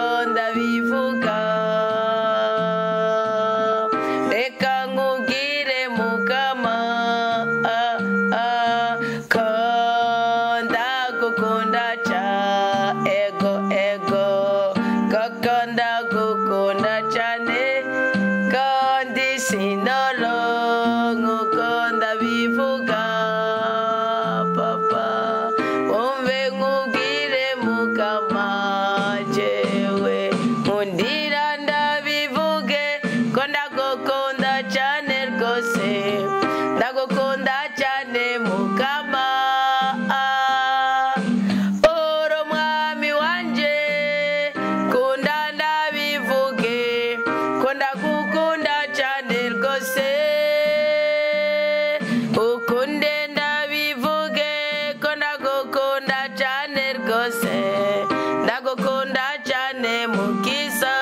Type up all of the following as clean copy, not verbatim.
Ndabivuga, reka nkubwire Mukama ko ndagukunda ego ego, koko ndagukunda cyane kandi sinoro nkuko ndabivuga papa. Umve nkubwire Mukama, jewe nkundira ndabivuge ko ndagukunda cyane rwose, ndagukunda cyane Mukama. Uri umwami wanje, kunda ndabivuge ko ndagukunda cyane rwose, ukunde ndabivuge ko ndagukunda cyane rwose, ndagukunda cyane Mukiza.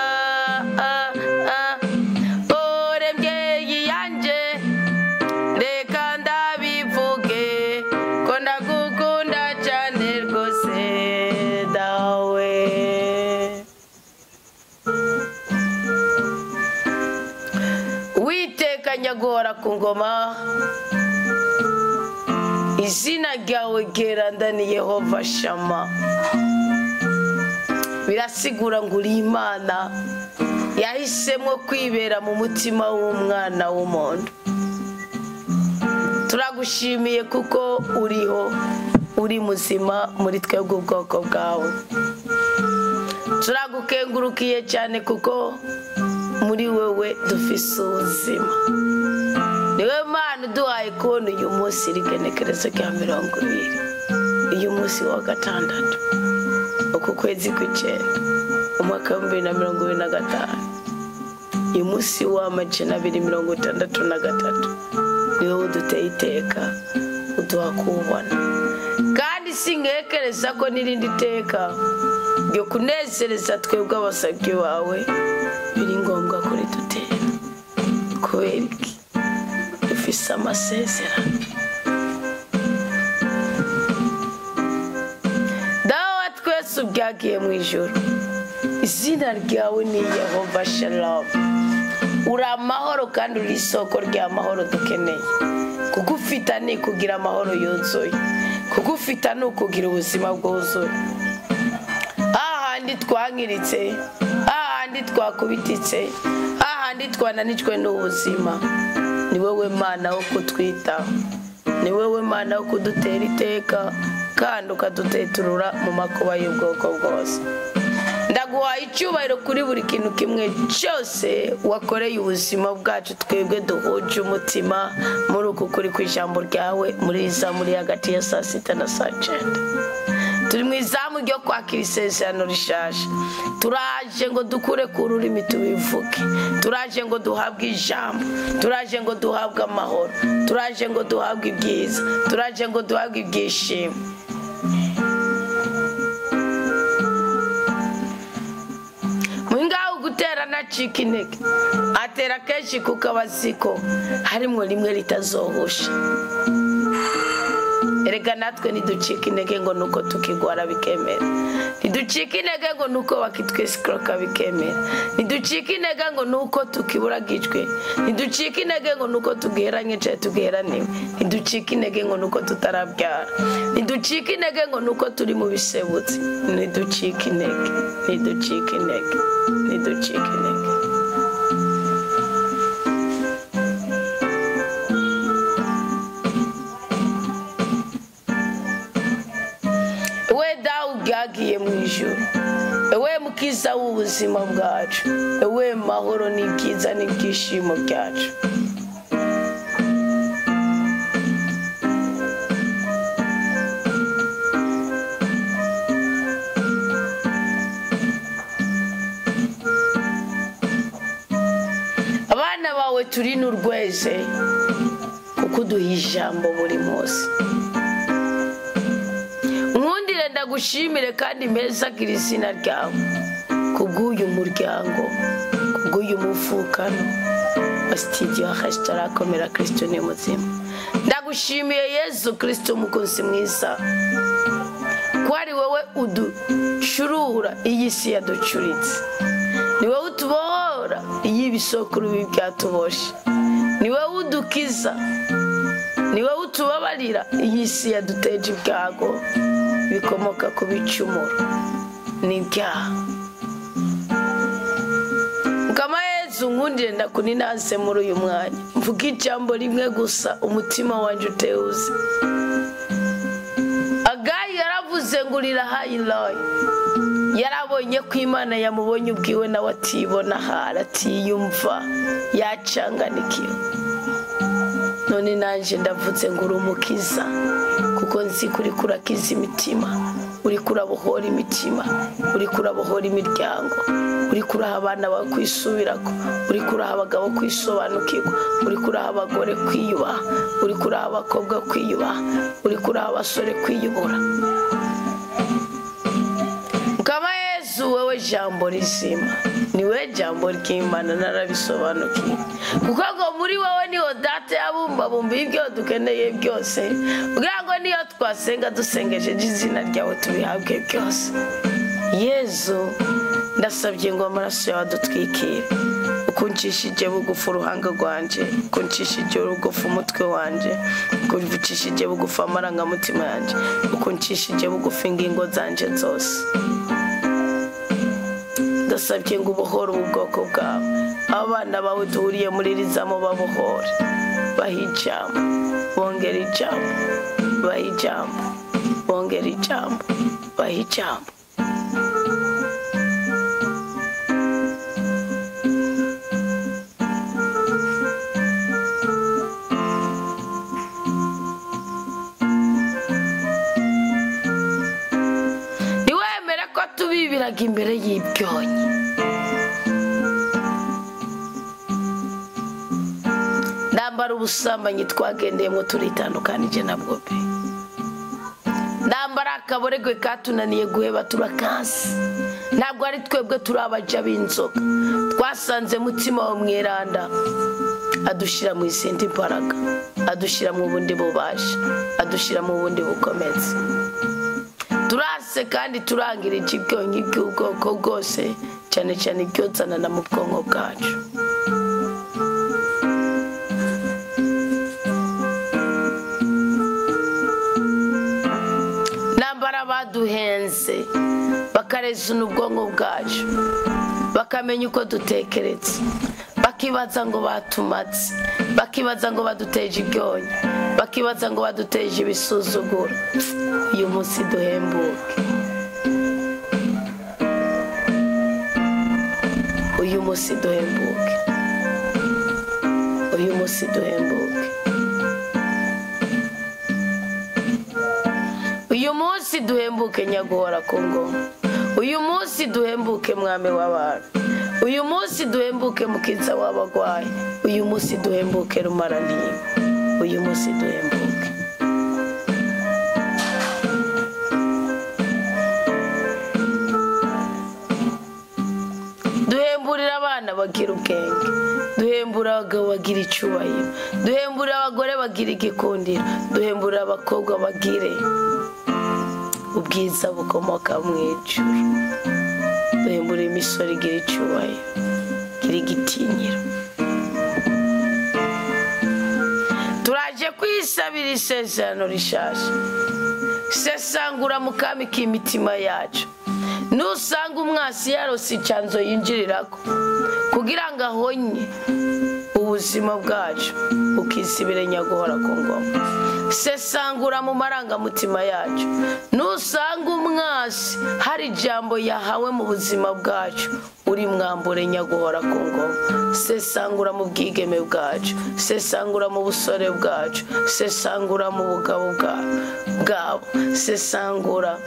Uri mbyeyi yanje, reka ndabivuge ko ndagukunda cyane rwose dawe. Uwiteka nyaguhora ku ngoma, izina ryawe ryeranda ni Yehova Shama. Birasigura ngo uri Imana yahisemo kwibera mu mutima w'umwana w'umuntu. Turagushimiye kuko uriho, uri muzima muri twebwe ubwoko bwawe. Turagukengurukiye cyane kuko muri wewe dufise ubuzima. Niwe Mana uduhaye kubona uyu munsi rigenekerezo rya 20, uyu munsi wa gatandatu, uku kwezi kw'icyenda, umwaka wa 2025, uyu munsi wa 263, niwe uduteye iteka uduha kuwubona. Kandi sinkekereza ko n'irindi teka ryo kunezereza twebwe abasabyi bawe biri ngombwa kuri dutera. Kubera iki? Dufise amasezerano. Dawe wa twese ubyagiye mu ijuru, izina ryawe ni Yehova Shalom. Uri amahoro kandi uri isoko ry'amahoro dukeneye. Kugufita ni kugira amahoro yuzuye, kugufita ni ukugira ubuzima bwuzuye. Ahandi twangiritse, ahandi twakubititse, ahandi twananijwe n'ubuzima, ni wowe Mana wo kutwitaho, ni wowe Mana wo kudutera iteka kandi ukaduteturura mu makuba y'ubwoko bwose. Ndaguhaye icyubahiro kuri buri kintu kimwe cyose wakoreye ubuzima bwacu twebwe duhuje umutima muri uku kuri kw'ijambo ryawe muri izamu riri hagati ya saa 6 na saa 9. Turi mu izamu ryo kwakira isezerano rishaje. Turaje ngo dukure ku rurimi tubivuge, turaje ngo duhabwe ijambo, turaje ngo duhabwe amahoro, turaje ngo duhabwe ibyiza, turaje ngo duhabwe ibyishimo. Mwingaho gutera nacika intege, atera kenshi kuko abaziko harimo rimwe ritazohusha. Erega natwe ntiducika intege ngo nuko tukigwara bikemera, ntiducika intege ngo nuko bakitwisikroka bikemera, ntiducika intege ngo nuko tukiburagijwe, ntiducika intege ngo nuko tugiheranye cyangwa tugiheraniwe, ntiducika intege ngo nuko tutarabyara, ntiducika intege ngo nuko turi mu bisebutsi. Ntiducika intege, ntiducika intege, ntiducika intege. Bwagiye mu ijuru, ewe mukiza w'ubuzima bwacu, ewe mahoro n'ibyiza n'ibyishimo byacu. Abana bawe turi n'urweze kuko uduha ijambo buri munsi. Nkundire ndagushimire kandi mpezagira izina ryawe kubw'uyu muryango, kubw'uyu muvukano wa studio resitora Komera Kristo ni muzima. Ndagushimiye Yezu Kristo umukunzi mwiza, ko ari wowe Shurura iyi si yaducuritse. Ni wowe utubohora iyo ibisokuru bibi byatuboshe. Ni wowe udukiza. Ni wowe utubabarira iyi si yaduteje ibyago bikomoka ku bicumuro n'ibyaha. Mukama Yezu, nkundire ndakuninase muri uyu mwanya, mvuge ijambo rimwe gusa umutima wanje utewuze. Agayi yaravuze ngo urira hayiloyi. Yarabonye ko Imana yamubonye ubwiwe nawe atibona ahari, atiyumva, yacanganikiwe. None nanje ndavuze ngo uri umukiza, kuko nzi ko uriko urakiza imitima, uriko urabohora imitima, uriko urabohora imiryango, uriko uraha abana bawe kwisubirako, uriko uraha abagabo kwisobanukirwa, uriko uraha abagore kwiyubaha, uriko uraha abakobwa kwiyubaha, uriko uraha abasore kwiyubura. Mukama Yezu, wewe jambo rizima, ni wewe jambo ry'Imana, narabisobanukiwe. Kuko ngo muri wowe niho Data yabumbabumba ibyo dukeneye byose, kugira ngo niyo twasenga dusengesheje izina ryawe tubihabwe byose. Yezu, ndasabye ngo amaraso yawe adutwikire, ukuncishije bugufi uruhanga rwanje, ukuncishije bugufi umutwe wanje, ukuncishije bugufi amarangamutima yanje, ukuncishije bugufi ingingo zanje zose. Ndasabye ngo ubohore ubu bwoko bwawe, abana bawe duhuriye muri iri zamu babohore, bahe ijambo, bongere ijambo, bahe ijambo, bongere ijambo, bahe ijambo. Ntiwemere ko tubibiraga imbere y'ibyonyi. Ndambara ubusambanyi twagendeyemo turitandukanije nabwo pe. Ndambara akaboregwe katunaniye guheba turakansi. Ntabwo ari twebwe turi abaja b'inzoga. Twasanze mutima wa mweranda adushira mu izindi mbaraga, adushira mu bundi bubasha, adushira mu bundi bukomezi. Turase kandi turangirije ibyonyi by'ubwoko bwose, cyane cyane ibyozanana mu bwonko bwacu. Nambara baduhenze bakarezuna ubwonko bwacu, bakamenya uko dutekereza, bakibaza ngo batumatse, bakibaza ngo baduteje ibyonyi, bakibaza ngo baduteje ibisuzuguro. Uyu munsi duhembuke, uyu munsi duhembuke, uyu munsi duhembuke, uyu munsi duhembuke nyaguhora ku ngoma. Uyu munsi duhembuke mwami w'abantu, uyu munsi duhembuke mukiza w'abagwayi, uyu munsi duhembuke rumarantimba, uyu munsi duhembuke. Duhemburira abana bagira ubwenge, duhembura abagabo bagira icyubahiro, duhemburira abagore bagira igikundiro, duhemburira abakobwa bagire ubwiza bukomoka mu ijuru, duhemburira imisoro igira icyubahiro, igira igitinyiro. Turaje kwisabira isezerano rishasha. Sesangura mukami k'imitima yacu. Nusanga umwasi yarose icanzo yinjirirako kugira ngo ahonye ubuzima bwacu, ukisibire nyaguhora ku ngoma. Sesangura mu marangamutima yacu. Nusanga umwasi hari ijambo yahawe mu buzima bwacu, uri mwambure nyaguhora ku ngoma. Sesangura mu bwigeme bwacu, sesangura mu busore bwacu, sesangura mu bugabo bwabo, sesangura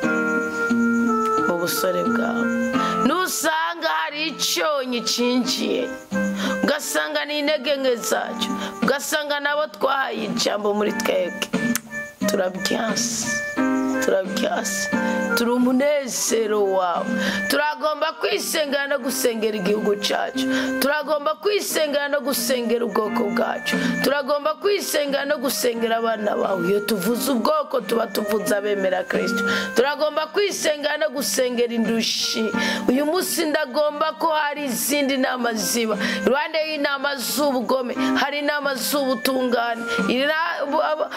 mu busore bwabo. Nusanga hari icyonyi cinjiye, ugasanga ni intege nke zacu, ugasanga nabo twahaye ijambo muri twebwe, turabyanse, turabyanse. Turi umunezero wawe. Turagomba kwisengera no gusengera igihugu cyacu. Turagomba kwisengera no gusengera ubwoko bwacu. Turagomba kwisengera no gusengera abana bawe. Iyo tuvuze ubwoko tuba tuvuze abemera Kristo. Turagomba kwisengera no gusengera indushi. Uyu munsi ndagomba ko hari izindi nama ziba. Iruhande y'inama z'ubugome hari inama z'ubutungane.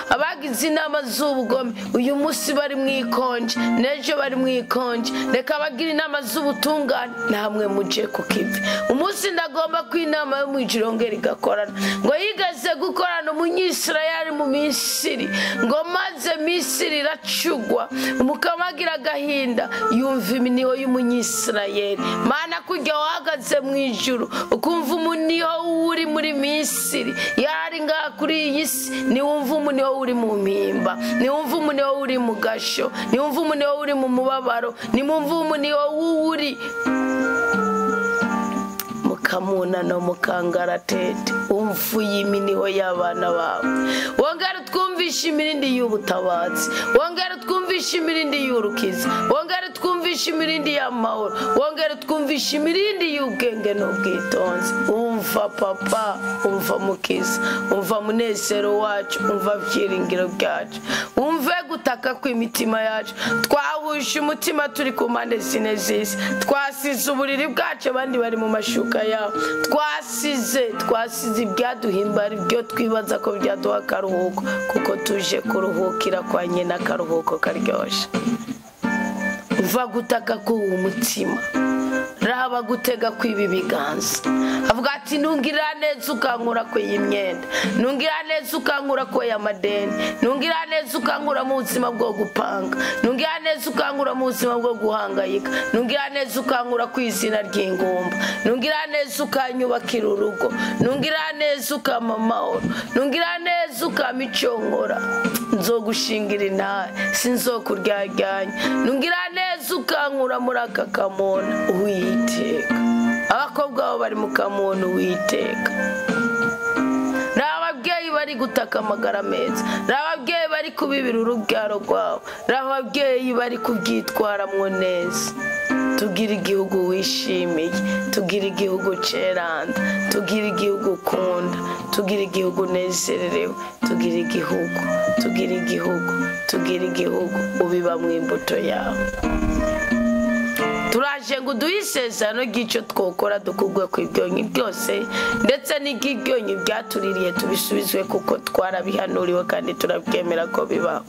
Abagize inama z'ubugome uyu munsi bari mu ikonje, n'ejo bari mu ikonje. Reka abagira inama z'ubutungane namwe muje ku kivi. Umunsi ndagomba ko inama yo mu ijuru yongera igakorana. Ngo yigeze gukorana umunyisirayeli mu Misiri, ngo maze Misiri iracugwa, umukama agira agahinda yumva iminiho y'umunyisirayeli. Mana, kujya wahagaze mu ijuru ukumva umuniho uri muri Misiri, yari ngaha kuri iyi si, niwumva umuniho uri mu mpimba, niwumva umuniho uri mu gasho, niwumva umuniho uri mu mubabaro, niwumva umuniho uri mukamuna no mukangaratete. Umva iminiho y'abana bawe. Wongera twumvishe imirindi y'ubutabazi, wongera twumvishe imirindi y'urukiza, wongera twumvishe imirindi y'amahoro, wongera twumvishe imirindi y'ubwenge n'ubwitonzi. Umva papa, umva mukiza, umva munezero wacu, umva byiringiro byacu, umve gutaka kw'imitima yacu. Twahuje umutima turi ku mpande zine z'isi, twasize uburiri bwacu abandi bari mu mashuka yabo, twasize ibyaduhimba ibyo twibaza ko byaduha akaruhuko, kuko tuje kuruhukira kwa nyina akaruhuko karyoshye. Umva gutaka k'uwo mutima, raba gutega kw'ibi biganza. Avuga ati nungira neza ukankura ku iyi myenda, nungira neza ukankura ku aya madeni, nungira neza ukankura mu buzima bwo gupanga, nungira neza ukankura mu buzima bwo guhangayika, nungira neza ukankura ku izina ry'ingumba, nungira neza ukanyubakira urugo, nungira neza ukampa amahoro, nungira neza ukampa icyo nkora, nzogushingira intare sinzokuryaryanya, nungira neza ukankura muri aka kamona Uwiteka. Abakobwa babo bari mu kamuntu Uwiteka. Ni ababyeyi bari gutaka amagara meza, ni ababyeyi bari kubibira urubyaro rwabo, ni ababyeyi bari kubyitwaramwo neza. Tugira igihugu wishimiye, tugira igihugu ceranda, tugira igihugu ukunda, tugira igihugu unezererewe, tugira igihugu, tugira igihugu, tugira igihugu ubiba mu imbuto yawe. Turaje ngo uduhe isezerano ry'icyo twokora dukugwe ku ibyonyi byose, ndetse n'ibyonyi byatuririye tubisubizwe, kuko twarabihanuriwe kandi turabyemera ko bibaho.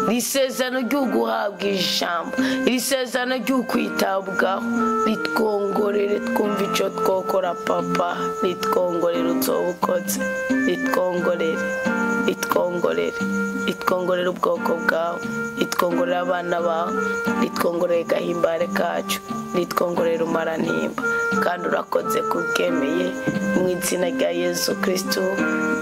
Iri sezerano ry'uguhabwa ijambo, iri sezerano ry'ukwitabwaho, ritwongorere twumve icyo twokora papa, ritwongorere uzoba ukoze, ritwongorere, ritwongorere, ritwongorere ubwoko bwawe, ritwongorere abana bawe, ritwongorere gahimbare kacu, ritwongorere umarantimba. Kandi urakoze kubwemeye mu izina rya Yesu Kristo.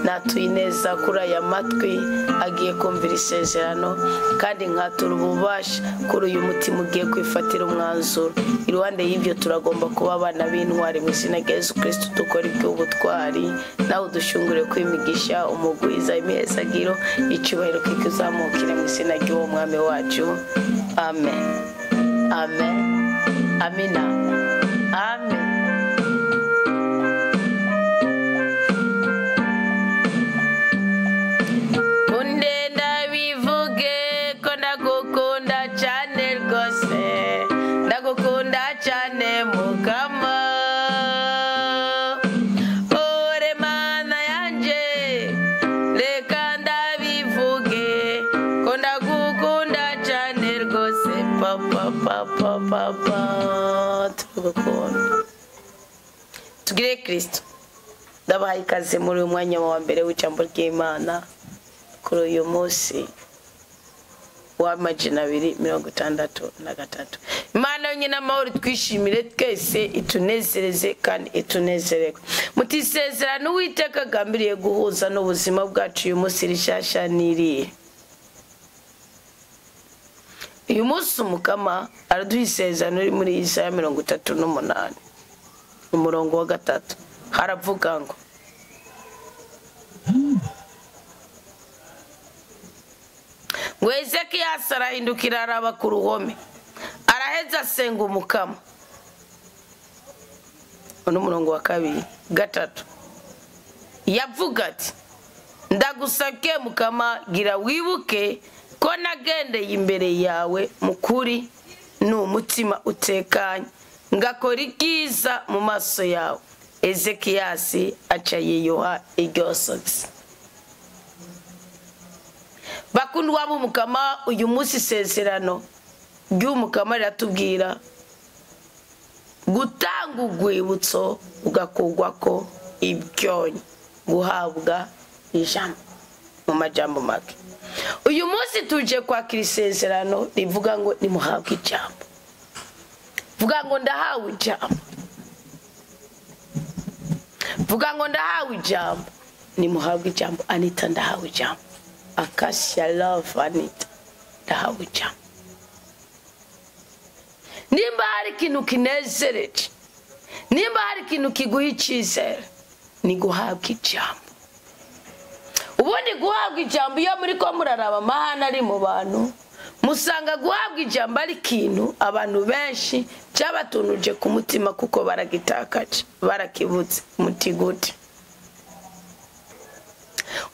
Natuye neza kuri aya matwi agiye kumvira isezerano, kandi nkatura ububasha kuri uyu mutima ugiye kwifatira umwanzuro. Iruhande y'ibyo turagomba kuba abana b'intwari mu izina rya Yesu Kristo, dukora iby'ubutwari, nawe udushungure kwimigisha umugwiza imihezagiro, icyubahiro kikuzamukire mu izina ry'uwo mwami wacu. Amen, amen, amina, amen. Kundenda bivuge ko ndagukunda cyane rwose, ndagukunda cyane mukama. Ore mana yanje, reka ndabivuge ko ndagukunda cyane rwose, papa papa papa, tugukunda. Tugire Kristo. Ndabahaye ikaze muri uyu mwanya wa mbere w'ijambo ry'Imana kuri uyu munsi wa 263. Imana yonyine amahoro twishimire twese, itunezereze kandi itunezererwe. Mutisezerano Uwiteka agambiriye guhuza n'ubuzima bwacu uyu munsi rishasha niriye. Uyu munsi umukama araduha isezerano riri muri Yesaya 38 umurongo wa 3, haravuga ngo Ezekiyasi arahindukira araba ku ruhome, Araheza asenga Umukama. Uno murongo wa 2 3 yavuga ati ndagusabye Mukama, gira wibuke ko nagendeye imbere yawe mukuri n'umutima utekanye, ngakora ibyiza mu maso yawe. Ezekiyasi aca yiyoha iryo sozi. Bakundwa b'Umukama, uyu munsi isezerano ry'Umukama riratubwira gutanga urwibutso ugakugwako ibyonyi, guhabwa ijambo mu majambo make. Uyu munsi tuje kwakira isezerano rivuga ngo nimuhabwe ijambo. Vuga ngo ndahawe ijambo. Vuga ngo ndahawe ijambo. Nimuhabwe ijambo. Anita ndahawe ijambo. Akasia Love Anita ndahawe ijambo. Nimba hari ikintu kinezereje, nimba hari ikintu kiguha icyizere, ni guhabwa ijambo. Ubundi guhabwa ijambo, iyo muri ko muraraba amahane ari mu bantu, musanga guhabwa ijambo ari ikintu abantu benshi cyabatunuje ku mutima, kuko baragitakaje, barakibutse mutigute.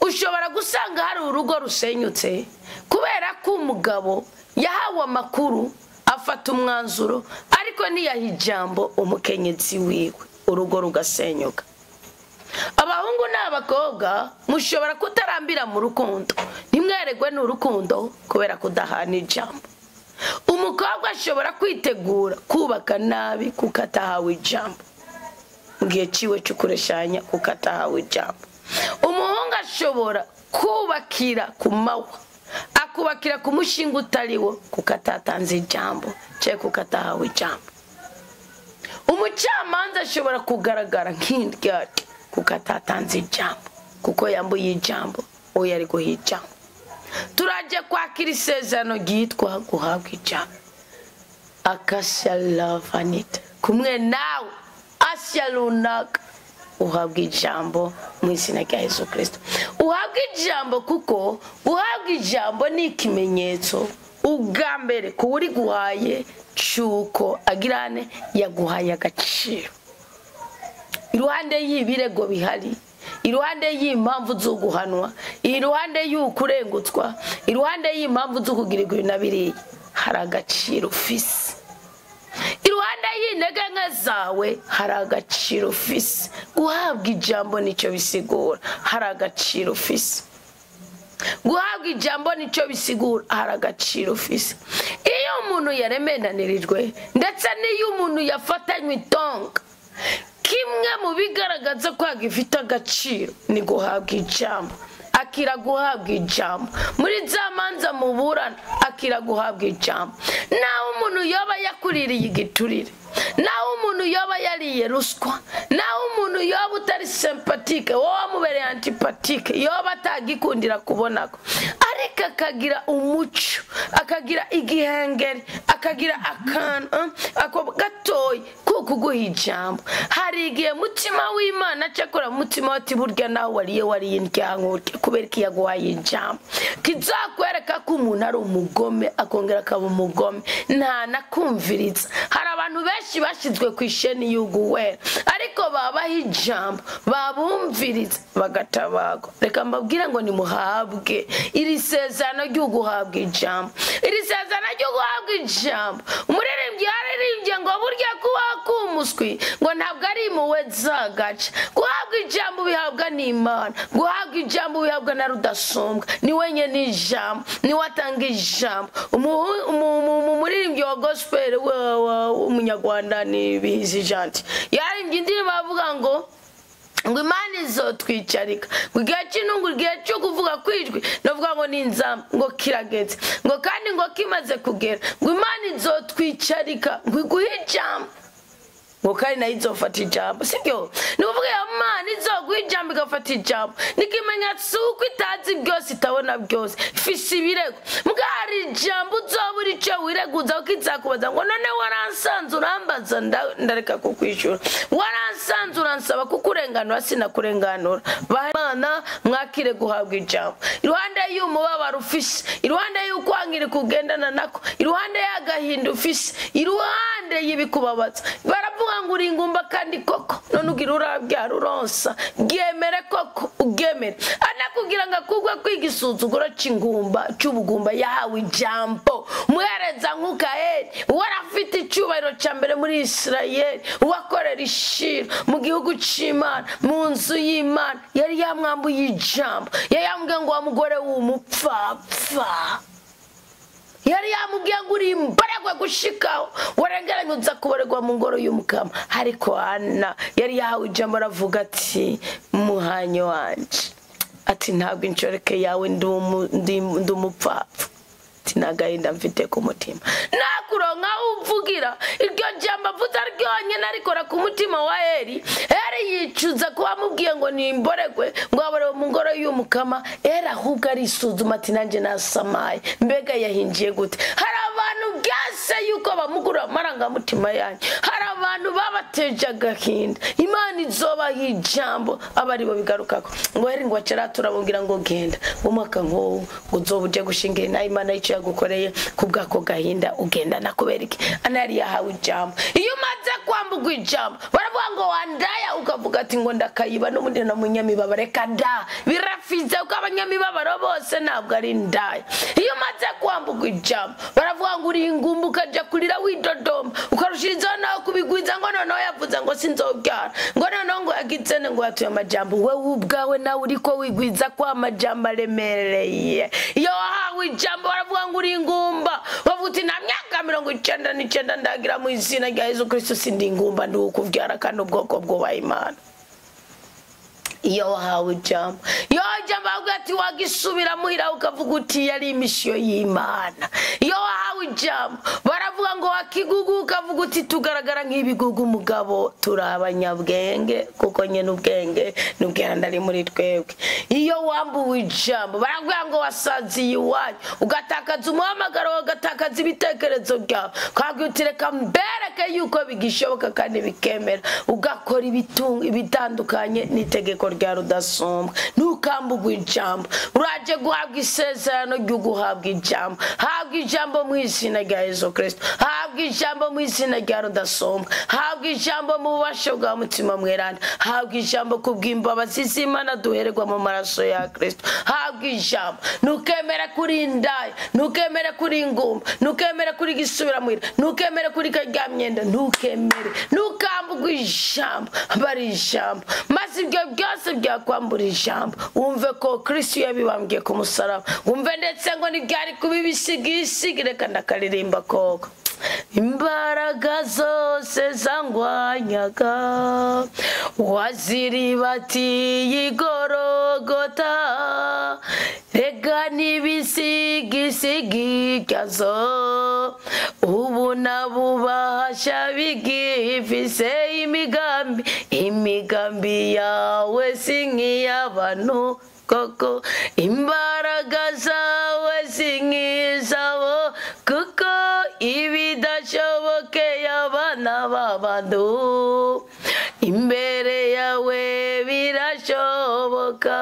Ushobora gusanga hari urugo rusenyutse kubera ko umugabo yahawe amakuru afata umwanzuro, ariko ntiyaha ijambo umukenyezi wiwe, urugo rugasenyuka. Abahungu n'abakobwa mushobora kutarambira mu rukundo, ntimweregwe n'urukundo kubera kudahana ijambo. Umukobwa ashobora kwitegura kubaka nabi kuko atahawe ijambo, mu gihe ciwe cyo kureshanya kuko atahawe ijambo. Umuhungu ashobora kubakira ku mawa, akubakira ku mushinga utariwo kuko atatanze ijambo cyangwa kuko atahawe ijambo. Umucamanza ashobora kugaragara nk'indyarya kuko atatanze ijambo, kuko yambuye ijambo uwo yari guha ijambo. Turaje kwakira isezerano ryitwa guhabwa ijambo. Akasia Love Anita kumwe nawe, Asia runaka, uhabwa ijambo mu izina rya Yesu Kristo. Uhabwa ijambo kuko guhabwa ijambo ni ikimenyetso ubwa mbere ku uri guhaye cyuko agirane yaguhaye agaciro. Iruhande y'ibirego bihari, iruhande y'impamvu zo guhanwa, iruhande y'ukurengutswa, iruhande y'impamvu zo kugirirwa ibintu biriya, hari agaciro ufise. Iruhande y'intege nke zawe hari agaciro ufise. Guhabwa ijambo nicyo bisigura, hari agaciro ufise. Guhabwa ijambo nicyo bisigura, hari agaciro ufise. Iyo umuntu yaremenanirijwe, ndetse n'iyo umuntu yafatanywe itonga, kimwe mu bigaragaza ko agifite agaciro ni guhabwa ijambo. Akira guhabwa ijambo muri za manza muburana, akira guhabwa ijambo. Naho umuntu yoba yakuririye igiturire, naho umuntu yoba yariye ruswa, naho umuntu yoba utari sympathique, wowe wamubereye antipathique, yoba atagikundira kubonako, ariko akagira umuco, akagira igihengeri, akagira akantu ako gatoyi kuko guha ijambo. Hari igihe mutima w'Imana cyakora mutima wati burya nawe wariye wariye indyankurye kubera ko yaguhaye ijambo, kizakwereka ko umuntu ari umugome akongera akaba umugome nta nakumviriza. Hari abantu benshi bashyizwe ku isheni y'uguwera, ariko babaha ijambo babumviriza bagatabagwa. Reka mbabwire ngo nimuhabwe iri sezerano ryo guhabwa ijambo, iri sezerano ryo guhabwa ijambo. Umuririmbyi yaririmbye ngo burya kuba kumuswi ngo ntabwo ari impuhwe zagaca. Guhabwa ijambo bihabwa n'Imana, guhabwa ijambo bihabwa na Rudasumbwa, ni wenyine ijambo, ni we atanga ijambo. Umuririmbyi wa gospel w'umunyarwanda ni Bihizi Janti yaririmbye indirimbo avuga ngo Imana izotwicarika, ngo igihe cy'intungu, igihe cyo kuvuga kwijwi, navuga ngo ni inzamba, ngo kirageze, ngo kandi ngo kimaze kugera, ngo Imana izotwicarika, ngo iguhe ijambo. Ngo kandi nayo izofata ijambo, sibyo? Ni ukuvuga iyo Mana izoguha ijambo igafata ijambo, ni ikimenyetso uko itazi byose, itabona byose, ifise ibirego. Mbwa hari ijambo uzobura ico wireguza, kuko izakubaza ngo none waransanze urambaza, ndareka kukwishura, waransanze uransaba kukurenganura, sinakurenganura. Bana mwakire guhabwa ijambo iruhande y'umubabaro ufise, iruhande y'ukwangirika ugendana nako, iruhande y'agahinda ufise, iruhande y'ibikubabaza. Baravuga ngo uri ingumba, kandi koko none ugira urabyara uronsa, bwemere koko ugemere. Anakubwira ngo akugwe kwiga isuzuguro c'ingumba c'ubugumba, yahawe ijambo. Muhereza nkuka Eli warafite icyubahiro cya mbere muri Isirayeli, uwakorera ishiro mu gihugu c'Imana, mu nzu y'Imana, yari yamwambuye ijambo. Yari yamubwiye ngo wa mugore w'umupfapfa, yari yamubwiye ngo uri imbaragwe gushikaho warengeranye uza kuborerwa mu ngoro y'umukama. Ariko Ana yari yahawe ijambo, aravuga ati muhanyo wanje, ati ntabwo inshoreke yawe ndi umupfapfa, ati nagahinda mfite ku mutima. Nakuronka uvugira iryo jambo avuze ryonyine arikora ku mutima wa Eli. Eli yicuza kuba amubwiye ngo nimboregwe, ngo aborewe mu ngoro y'umukama. Eli ahubwo arisuzuma ati nanjye nasamaye, mbega yahinjiye gute? Hari abantu byase yuko bamugura amarangamutima yanyu, hari abantu babateje agahinda. Imana izobaha ijambo aba aribo bigarukako. Ngo Eli ngo acara turamubwira ngo genda umwaka nk'uwo ngo uzoba uje gushingira inaha Imana icyo yagukoreye ku bw'ako gahinda ugendana. Kubera iki? Ana yari yahawe ijambo. Iyo umaze kwambugwa ijambo baravuga ngo wandaya, ukavuga ati ngo ndakayiba n'ubundi na munyamibabaro. Reka da, birafize kuko abanyamibabaro bose ntabwo ari indaya. Iyo umaze kwambugwa ijambo baravuga ngo uri ingumba, ukaja kurira widodoma, ukarushirizaho nawe kubigwiza ngo noneho yavuze ngo sinzobyara, ngo noneho ngo yagize ngo yatuye amajambo. Wewe ubwawe nawe uriko wigwiza ko amajambo aremereye. Iyo wahawe ijambo baravuga ngo uri ingumba, bavuga uti nta myaka 99 ndagira, mu izina rya Yesu Kristo sindi ingumba, ndi ukuvyara kandi ubwoko bwubaha Imana. Iyo wahawe ijambo, iyo ijambo bavuga ati wagisubira muhira, ukavuga uti yari imisiyo y'Imana. Iyo wahawe ijambo baravuga ngo wakigugu, ukavuga uti tugaragara nk'ibigugu, umugabo turi abanyabwenge kuko nyene ubwenge n'ubweranda ari muri twebwe. Iyo wambuwe ijambo baravuga ngo wasaziye iwanyu, ugatakaza umuhamagaro, ugatakaza ibitekerezo byawe, ukavuga uti reka mbereke yuko bigishoboka kandi bikemera, ugakora ibitandukanye n'itegeko rya rudasumbwa. Ntukambugwe ijambo, uraje guhabwa isezerano ryo guhabwa ijambo. Habwa ijambo mu izina rya Yesu Kristo, habwa ijambo mu izina rya rudasumbwa, habwa ijambo mu bubasha bwa mutima mweranda, habwa ijambo kubw'imbabazi z'Imana duhererwa mu maraso ya Kristo. Habwa ijambo, ntukemere kuri indaya, ntukemere kuri ingumba, ntukemere kuri gisubiramuhira, ntukemere kuri karyamyenda, ntukemere, ntukambugwe ijambo, bari ijambo. Maze ibyo byose byakwambura ijambo, wumve ko Kristo yabibambwiye ku musaraba, wumve ndetse ngo ntibyari kubibisigisigi. Reka ndakaririmba koko. Imbaraga zose zangwanyaga waziribatiye igorogota, rega n'ibisigisigi byazo ubu nabubasha bigifise imigambi. Imigambi yawe si nk'iy'abantu koko, imbaraga zawe si nk'izabo, kuko ibidashobokeye abana b'abantu imbere yawe birashoboka.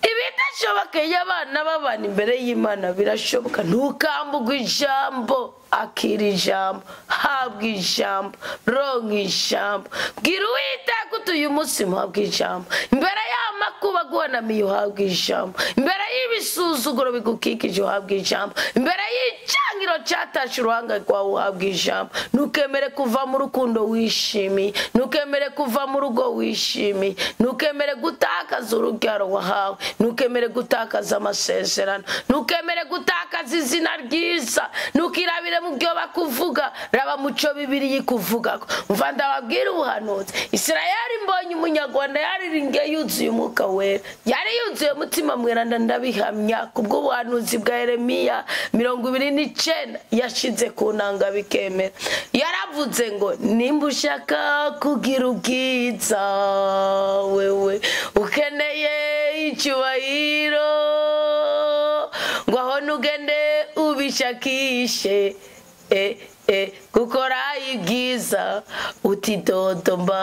Ibidashobokeye abana b'abantu imbere y'Imana birashoboka. Ntukambugwe ijambo, akira ijambo, habwa ijambo, ronka ijambo. Bwira Uwiteka uti uyu munsi muhabwa ijambo. Imbere y'amakuba aguhanamiye uhabwa ijambo, imbere y'ibisuzuguro bigukikije uhabwa ijambo, imbere y'icyangiro cyatashe uruhanga rwawe uhabwa ijambo. Ntukemere kuva mu rukundo wishimiye, ntukemere kuva mu rugo wishimiye, ntukemere gutakaza urubyaro wahawe, ntukemere gutakaza amasezerano, ntukemere gutakaza izina ryiza, ntukirabire mu byo bakuvuga, raba muco Bibiliya ikuvugako. Mva ndababwira ubuhanuzi, Isirayeli mbonye umunyarwanda yariringiye yuzuye umwuka wera, yari yuzuye umutima mweranda, ndabihamya kubw'ubuhanuzi bwa Yeremiya 29 9 yashize ku nanga bikemera. Yaravuze ngo nimba ushaka kugira ubwiza wewe ukeneye icyubahiro, ngo aho nugende ubishakishe gukora ibyiza utidodomba.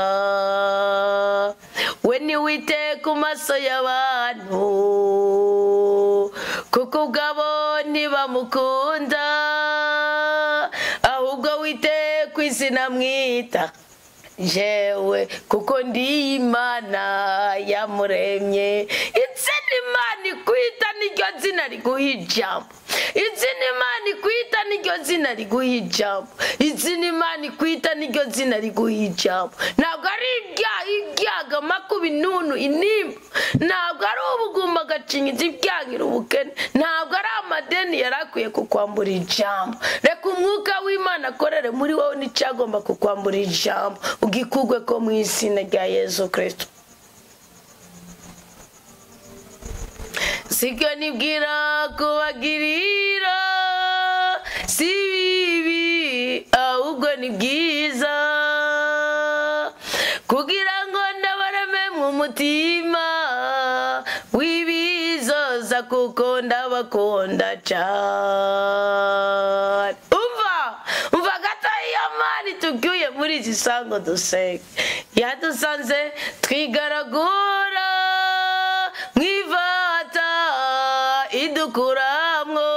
We niwite ku maso y'abantu, kuko ubwabo ntibamukunda, ahubwo wite ku izina mwita jewe, kuko ndi Imana yamuremye. Izina Imana ikwita niryo zina riguha ijambo. Izina Imana ikwita niryo zina riguha ijambo. Izina Imana ikwita niryo zina riguha ijambo. Ntabwo ari ibyago makubi nunu inimba, ntabwo ari ubugumba gacinyiza ibyangira ubukene, ntabwo ari amadeni yarakwiye kukwambura ijambo. Reka umwuka w'Imana akorere muri wowe n'icyagomba kukwambura ijambo, ugikugwe ko mu izina rya Yesu Kristo. Sibyo nibwira kubagirira si bibi, ahubwo ni byiza, kugira ngo ndabareme mu mutima w'ibizoza, kuko ndabakunda cyane. Umva gato iyo mani tubyuye muri iki sango dusenge, yadusanze twigaragura mwivata idukuramwo,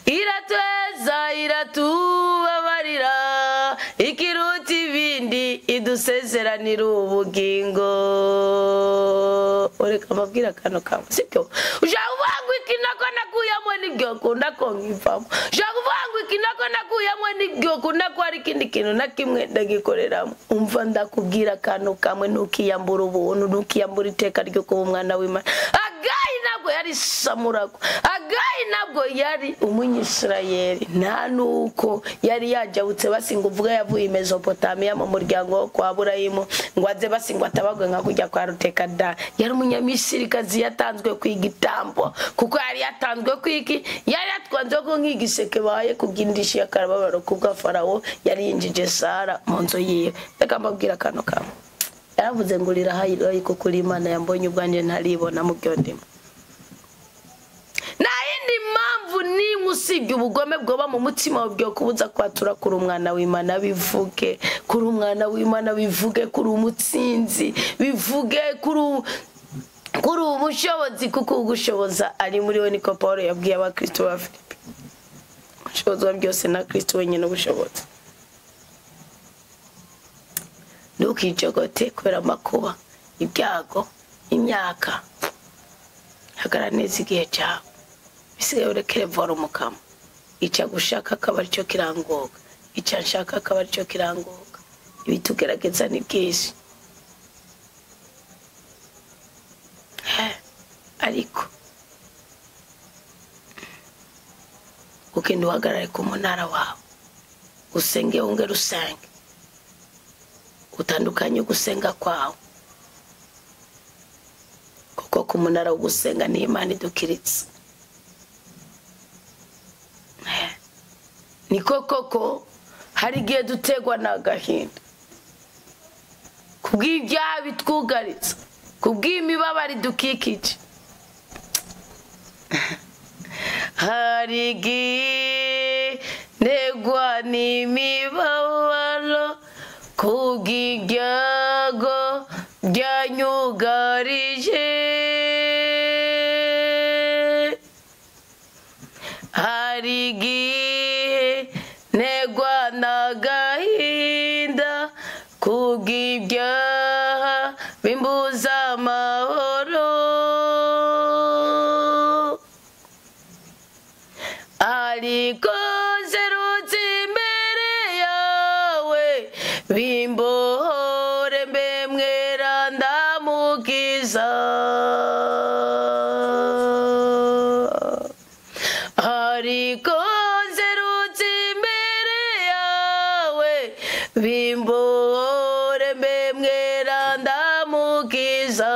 iratweza iratubabarira, ikiruta ibindi idusezeranira ubugingo. Ureka amabwira kano kamwe, sibyo? Ushaka kuvuga ngo iki nako nakuyamo nibyo kunda ko nkivamo. Ushaka kuvuga ngo iki nako nakuyamo nibyo kunda ko hari ikindi kintu na kimwe ndagikoreramo. Umva ndakubwira kano kamwe, ntukiyambura ubuntu, ntukiyambura iteka ryo kuba umwana w'Imana. Agayi ntabwo yari Samurago, Agayi ntabwo yari umunyisirayeli, nta nuko yari yajabutse basinga uvuga yavuye i Mesopotamiya mu muryango wo kwa Aburayimu ngo aze basingwa atabagwe nka kujya kwa Ruteka da. Yari umunyamisirikazi yatanzwe ku igitambo, kuko yari yatanzwe ku iki, yari yatwanzwe ko nk'igiseke baye kubw'indishyi y'akababaro kubwa Farawo yari yinjije Sara mu nzu yiwe. Reka mbabwira kano kamwe. Yaravuze ngo rirahayi kuko uri Imana yambonye ubwanjye ntaribona mu byo ndimo. Nta yindi mpamvu n'imwe usibye ubugome bwoba mu mutima wawe byo kubuza kwatura kuri umwana w'Imana. Bivuge kuri umwana w'Imana, bivuge kuri umutsinzi, bivuge kuri ubushobozi, kuko ugushoboza ari muri we. Niko Paul yabwiye abakristo ba Filipi, ubushobozi wa byose na Kristo wenyine ubushobozi. Ntukijogote kubera amakuba, ibyago, imyaka. Hagarara neza igihe cyawe, bisigaye urekere vora umukamo. Icyo agushaka akaba aricyo kirangoga, icyo nshaka akaba aricyo kirangoga. Ibitugerageza ni byinshi, ariko ugenda uhagarare ku munara wawe, usenge wongere usenge, utandukanye gusenga kwawe, kuko ku munara wo gusenga ni Imana idukiritse. Niko koko hari igihe dutegwa n'agahinda kubw'ibyaha bitwugaritse, kubw'imibabaro idukikije. Hari igihe ntegwa n'imibabaro kubw'ibyago byanyugarije, hari igihe ntegwa n'agahinda kubw'ibyaha bimbuza amahoro, ariko nserutse imbere yawe bimbohore mbe mwera ndamukiza. Ariko nserutse imbere yawe bimbohore mbe mwera ndamukiza.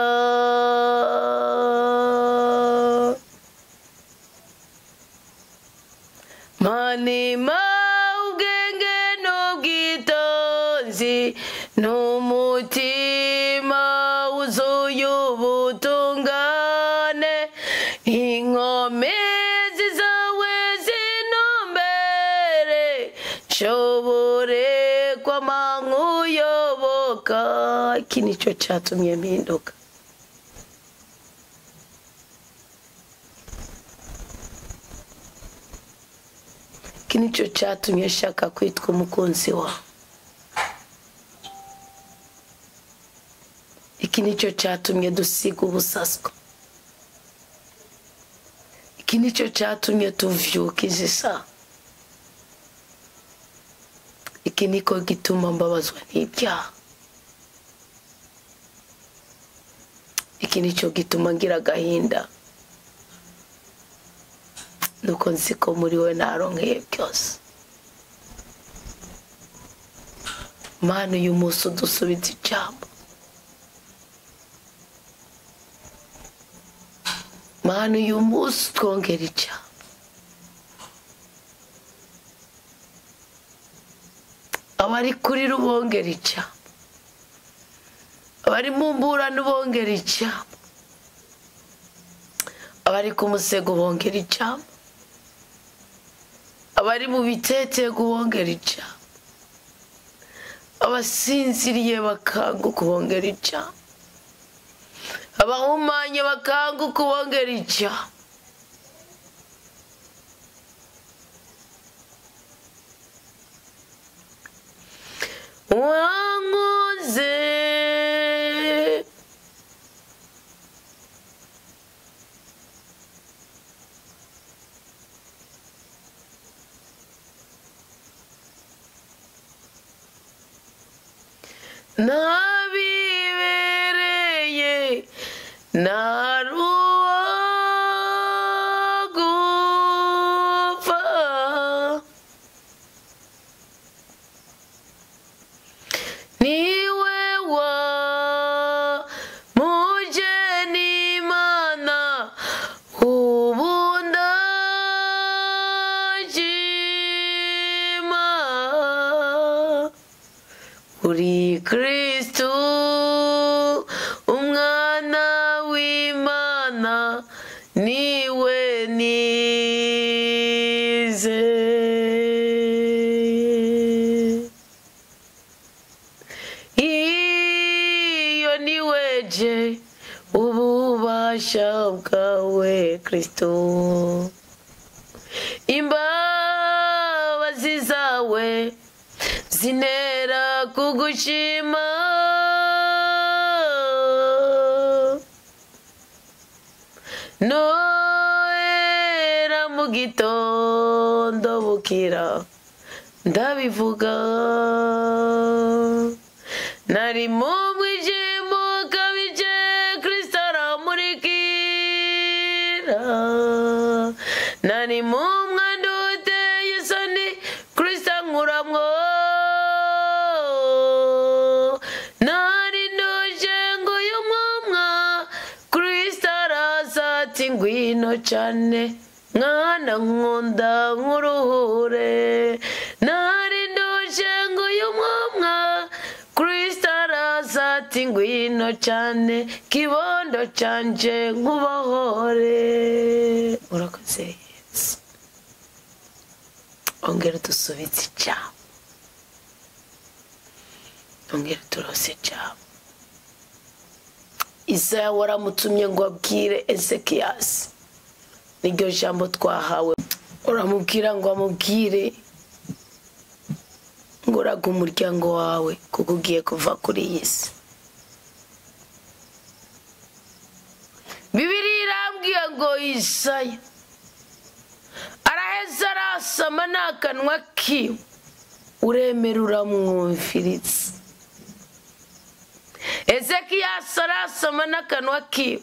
N'umutima wuzuye ubutungane, inkomezi zawe zinumbere, nshobore kwama nkuyoboka. Iki nicyo cyatumye mpinduka. Iki nicyo cyatumye nshaka kwitwa umukunzi wawe. Iki nicyo cyatumye dusiga ubusaswa. Iki nicyo cyatumye tuvyuka izi saha. Iki niko gituma mbabazwa n'ibyaha. Iki nicyo gituma ngira agahinda, nuko nzi ko muri we naronkeye byose. Mana, uyu munsi udusubize ijambo. Mana, uyu munsi twongera ijambo. Abari kuri rubongera ijambo, abari mu mburano bongera ijambo, abari ku musego bongera ijambo, abari mu bitetego bongera ijambo, abasinziriye bakanguka bongera ijambo, abahumanye bakanguka bongera ijambo. Wanguze nabibereye naruwa gupfa, niwe wa mujeni Imana ubundashima. Uri Kristo umwana w'Imana, niwe nizeye. Iyo niweje ububasha bwawe Kristo, imbabazi zawe zinera kugushima. Noera mu gitondo bukira ndabivuga, nari mu mwijima ukabije, Kristo aramurikira. Nari mu mwanda uteye isoni, Kristo ankuramwo. Nari nduje nguyu mwumwa, Kristo araza ati ngwino cane mwana nkunda nkuruhure. Nari nduje nguyu mwumwa, Kristo araza ati ngwino cane kibondo canje nkubohore. Urakoze Yesu, ongera dusubize ijambo, ongera turose ijambo. Isaya waramutumye ngo abwire Ezekiyasi, niryo jambo twahawe. Uramubwira ngo amubwire ngo uraga umuryango wawe kuko ugiye kuva kuri iyi si. Bibiliya irambwiye ngo Isaya araheza arasama n'akanwa kiwe, uremera uramwumviriza. Ezekiyasi arasama n'akanwa kiwe,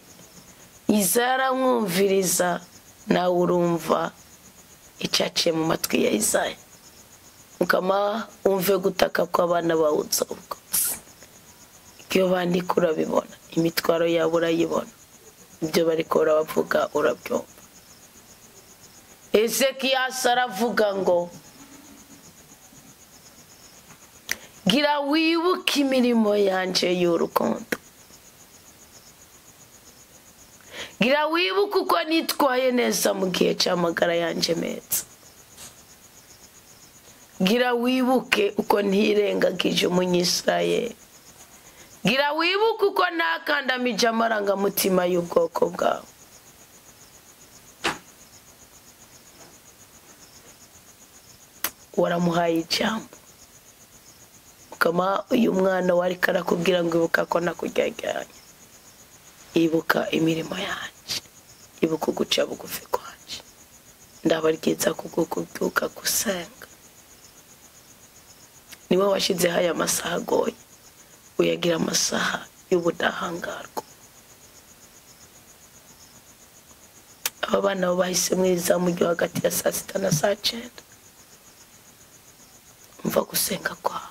Isaya aramwumviriza, nawe urumva icyaciye mu matwi ya Isaya. Mukama, umve gutaka kw'abana bawe uzobwo. Iyo bandika urabibona, imitwaro yabo urayibona, ibyo bariko baravuga urabyumva. Ezekiyasi aravuga ngo Gira wibuke imirimo yanje y'urukundo. Gira wibuke uko nitwaye neza mu gihe cy'amagara yanje meza. Gira wibuke uko ntirengagije umunyisirayeli. Gira wibuke uko ntakandamije amarangamutima y'ubwoko bwawe. Waramuhaye ijambo. Kama uyu mwana wari karakubwira ngo ibuka ko nakuryajyanye, ibuka imirimo yanje, ibuka uguca bugufi kwanje. Ndabaryiza kugukubyuka gusenga. Niwe washizeho aya masaha agoye, uyagira amasaha y'ubudahangarwa. Aba bana bo bahise mu izamu ryo hagati ya saa 6 na saa 9. Umva gusenga kwawe.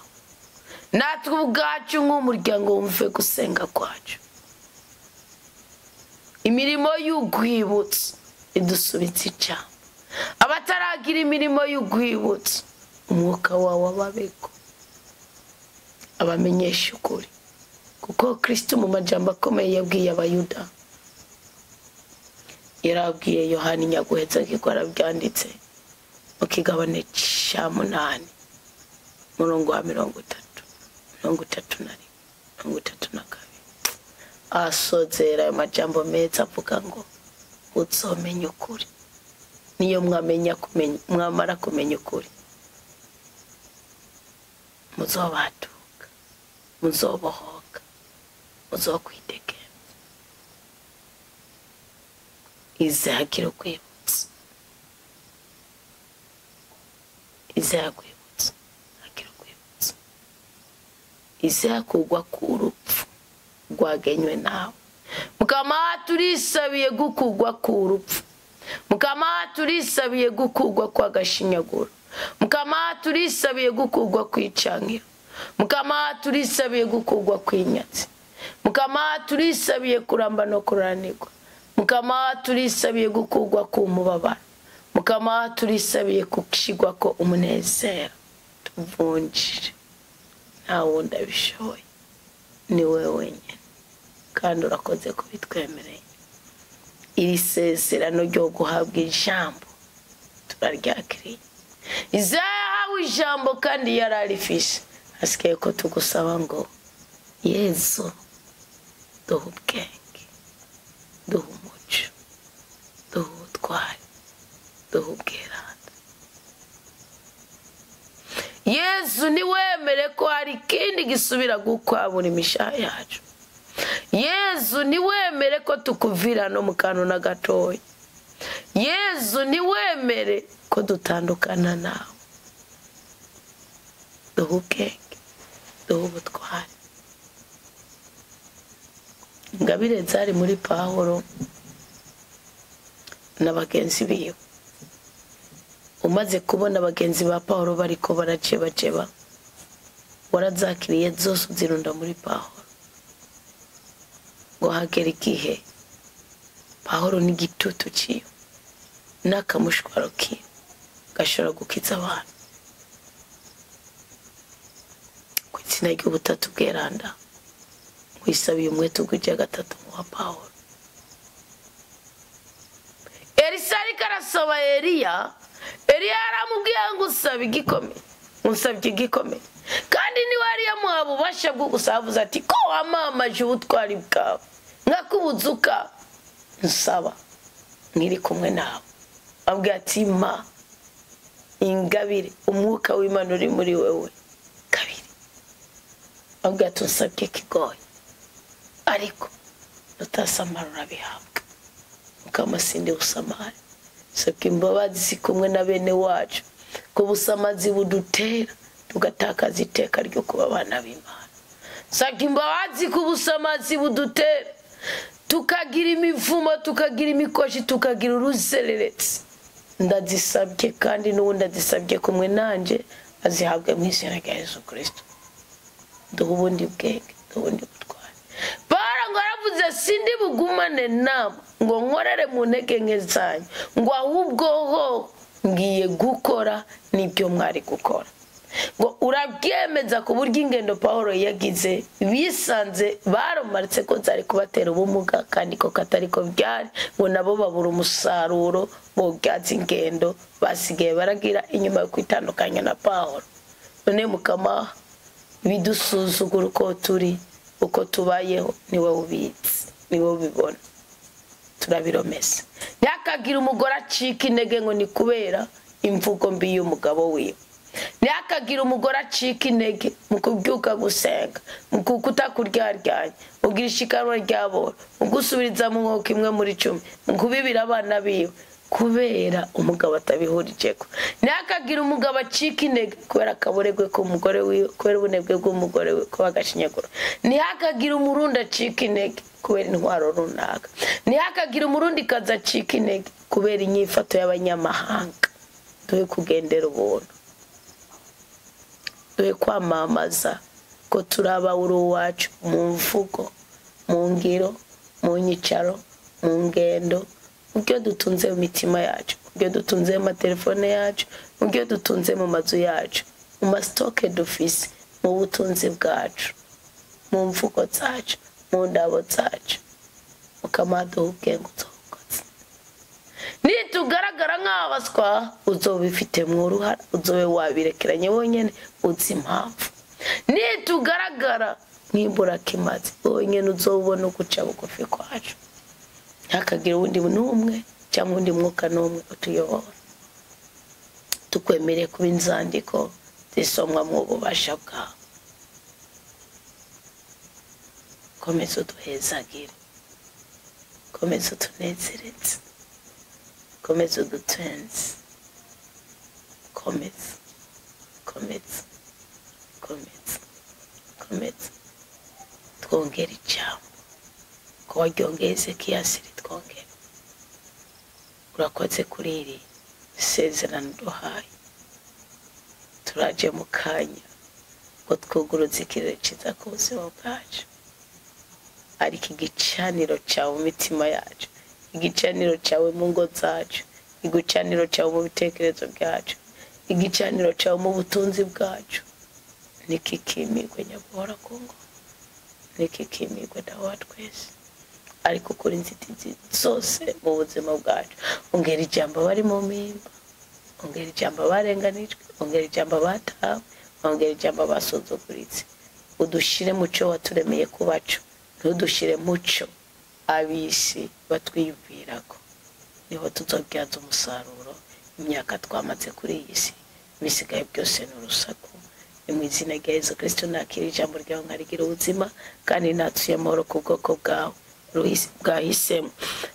Natwe ubwacu nk'umuryango wumve gusenga kwacu. Imirimo y'ugwibutso idusubitse ijambo. Abataragira imirimo y'ugwibutso, umwuka wawe ababeko, abamenyesha ukuri. Kuko Kristo mu majambo akomeye yabwiye Abayuda, yarabwiye Yohani Nyaguhetsa nk'uko arabyanditse mu kigabane cya 8 murongo wa 30, 31, 32. Asozera ayo majambo meza avuga ngo uzomenya ukuri. Niyo mwamenya kumenya, mwamara kumenya ukuri, muzobatuka, muzobohoka, muzokwitegera. Izagira ukwibutsa, izakwibutsa, agira ukwibutsa, izakugwa ku rupfu rwagenywe nawe. Mukama turisabiye gukugwa ku rupfu. Mukama turisabiye gukugwa kwa gashinyaguro. Mukama turisabiye gukugwa kwicankiro. Mukama turisabiye gukugwa kwinyatsi. Mukama turisabiye kuramba no kuranirwa. Mukama turisabiye gukugwa ku mubabaro. Mukama turisabiye kushigwa ko umunezero. Tuvunjire, nta wundi abishoboye, ni wowe wenyine, kandi urakoze kubitwemereye. Iri sezerano ryo guhabwa ijambo turaryakiriye. Isaya yahawe ijambo kandi yararifishe. Hasigaye ko tugusaba ngo Yezu duhe ubwenge, duhe umuco, duhe ubutwari, duhe ubweranda. Yezu niwemere ko hari ikindi gisubira gukwabura imishaha yacu. Yezu niwemere ko tukuvira no mu kantu na gatoya. Yezu niwemere ko dutandukana nawe. Duhe ubwenge, duhe ubutwari. Ingabire zari muri Pawulo na bagenzi biwe. Umaze kubona bagenzi ba Pawulo bariko baracebaceba, warazakiriye zose uzirunda muri Pawulo. Ngo hagera igihe Pawulo n'igitutu ciwe n'akamushwaro kiwe gashobora gukiza abantu. Ku izina ry'ubutatu bweranda, wisabiye umwete ugwije gatatu wa Pawulo. Elisa ariko arasaba Eliya. Eliya aramubwiye ngo usaba igikomeye, usabye igikomeye. Kandi niwe yari yamuha ububasha bwo gusavuza ati ko wamamaje ubutwari bwawe nkakubuzuka nsaba nkiri kumwe nawe. Abwira ati ma ingabire umwuka w'Imana uri muri wewe kabiri. Abwira ati usabye kigoye, ariko utasamara urabihabwa. Mukamasinde usamare. Sabye imbabazi kumwe na bene wacu ko busamazi budutera tugatakaza iteka ryo kuba abana b'Imana. Sabye imbabazi ku busamazi budutera tukagira imivumo, tukagira imikoshi, tukagira uruzereretse. Ndazisabye kandi n'ubundi azisabye kumwe nanje azihabwe mu izina rya Yesu Kristo. Duhe ubundi bwenge, duhe ubundi butwari. Pawulo ngo aravuze sindi bugumane namwe ngo nkorere mu ntege nke zanyu, ngo ahubwo ho ngiye gukora nibyo mwari gukora. Ngo urabyemeza ku buryo ingendo Pawulo yagize bisanze barumaritse ko zari kubatera ubumuga, kandi ko katari ko byari, ngo nabo babura umusaruro bobyaza ingendo basigaye baragira inyuma yo kwitandukanya na Pawulo. None Mukama, bidusuzugura uko turi, uko tubayeho, niwe ubitse, niwe ubibona, turabiromesa. Ntihakagire umugore acika intege ngo ni kubera imvugo mbi y'umugabo wiwe. Ntihakagire umugore acika intege mu kubyuka gusenga, mu kutakuryaryanya, mu kugira ishikanwa ryabora, mu gusubiriza mu nkoko imwe muri 10, mu kubibira abana biwe kubera umugabo atabihurijeko. Ntihakagire umugabo acika intege kubera akaboregwe k'umugore wiwe, kubera ubunebwe bw'umugore wiwe, kuba agashinyaguro. Ntihakagire umurundi acika intege kubera intwaro runaka. Ntihakagire umurundi kazi acika intege kubera inyifato y'abanyamahanga. Duhe kugendera ubuntu, duhe kwamamaza ko turaba uri uwacu mu mvugo, mu ngiro, mu nyicaro, mu ngendo, mu byo dutunze mu mitima yacu, mu byo dutunze mu matelefone yacu, mu byo dutunze mu mazu yacu, mu masitoke dufise, mu butunzi bwacu, mu mvugo zacu, mu ndabo zacu. Mukama, duhe ubwenge uzobukoze. Nitugaragara nk'abaswa, uzobifitemo uruhara, uzobe wabirekeranye wonyene, uzi impamvu. Nitugaragara nk'imburakimazi, wonyene uzobona uguca bugufi kwacu. Ntihakagire uwundi n'umwe cyangwa undi mwuka n'umwe utuyobora. Tukwemereye kuba inzandiko zisomwa mu bubasha bwawe. Komeza uduhezagire, komeza utunezereze, komeza udutenze, komeza, komeza, komeza, komeza. Twongere ijambo ko waryongeye Ezekiyasi ritwongere. Urakoze kuri iri sezerano duhaye. Turaje mu kanya ngo twuguruze ikirere cyiza ku buzima bwacu, ariko igicaniro cyawe mu mitima yacu, igicaniro cyawe mu ngo zacu, igicaniro cyawe mu bitekerezo byacu, igicaniro cyawe mu butunzi bwacu, nikikimirwe nyabuhora ku ngo, nikikimirwe Dawe wa twese. Ariko kuri inzitizi zose mu buzima bwacu, ongera ijambo bari mu mpimba, ongera ijambo barenganijwe, ongera ijambo batawe, ongera ijambo basuzuguritse. Udushire mu cyo waturemeye kubaco, ntudushire mu cyo abisi batwiyumvirako. Niho tuzobyaza umusaruro imyaka twamaze kuri iyi si, ibisigaye byose ni urusaku. Ni mu izina rya Yesu Kristo nakira ijambo ryawe nkarigira ubuzima, kandi natuye amahoro ku bwoko bwawe bwahisemo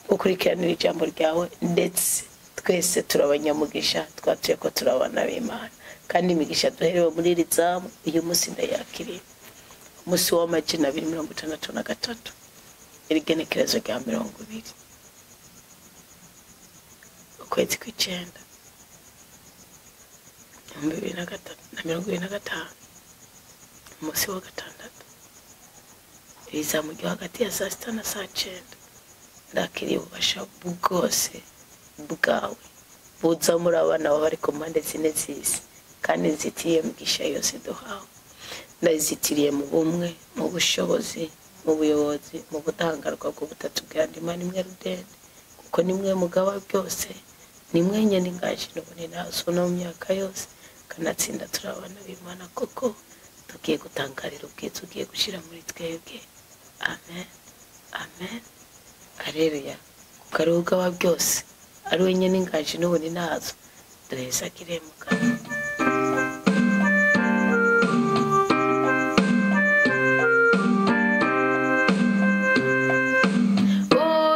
gukurikiranira ijambo ryawe, ndetse twese turabanyamugisha, twatuye ko turabana b'Imana, kandi imigisha duherewe muri iri zamu uyu munsi ndayakiriye. Umunsi w'amajana 263, irigenekerezo rya 20 ukwezi kw'icenda 2025, umunsi wa gatandatu, irizamu ryo hagati ya saa 6 na saa 9. Ndakiriye ububasha bwose bwawe buza muri abana bawe bari ku mpande zine z'isi, kandi nzitiriye imigisha yose duhawe. Ndazitiriye mu bumwe, mu bushobozi, mu buyobozi, mu budahangarwa bw'ubutatu bwa Imana imwe rudende, kuko nimwe mugaba byose, nimwe nyene ingaje n'ubunini nazo no mu myaka yose. Kanatsinda turi abana b'Imana koko, tugiye gutangarira ubwiza ugiye gushyira muri twebwe. Amen, amen, haleluya. Kuko ari we ugaba byose, ari we nyene ingaje n'ubunini nazo, duhezagire Mugabo.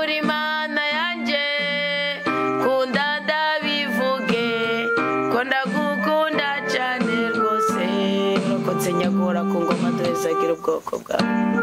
Uri Mana yanjye, kunda ndabivuge, ko ndagukunda cyane rwose. Urakoze nyagora ku ngoma, duhezagira ubwoko bwawe.